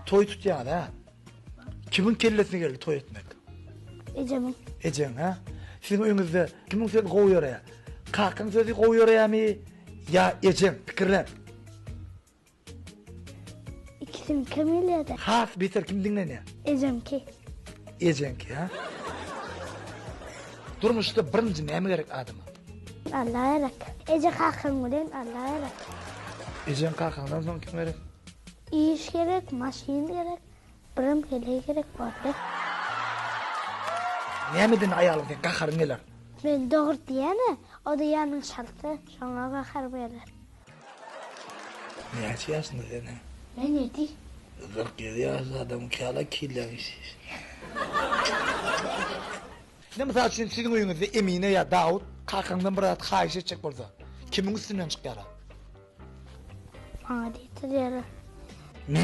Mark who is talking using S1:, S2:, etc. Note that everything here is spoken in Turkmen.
S1: Toý tutýaňyz hä? Kimiň kellesine geldi toý etmek?
S2: Ejemiň.
S1: Ejeň hä? Siziň öýüňizde kimiň sözi gowy ýöreýär? Kakaň sözi gowy ýöreýärmi ýa ejeň? Pikirlen.
S2: Ikisiniňkem gelýär-de.
S1: Has beter kim diňlenýär?
S2: Ejemki.
S1: Ejeňki hä? Durmuşda birinji näme gerek adama?
S2: Alla gerek. Eje kakaň bilen Alla gerek.
S1: Ejeň kakaňdan soň kim gerek?
S2: Iş gerek, maşyn gerek, birem heleý gerek boldy.
S1: Nämeden aýalyň seň gaharyň geler?
S2: Men dogry diýýän-ä, o-da ýalňyşalsa, şoňa gaharym geler.
S1: Näçe ýaşyňda sen hä?
S2: Men ýedi.
S1: 47 ýaşly adam käle killeň işi. Ine mysal üçin siziň öýüňizde Emine ýa Dawut kakaňdan bir zat haýyş etjek bolsa, kimiň üstünden çykýarlar?
S2: Maňa diýdirýärler.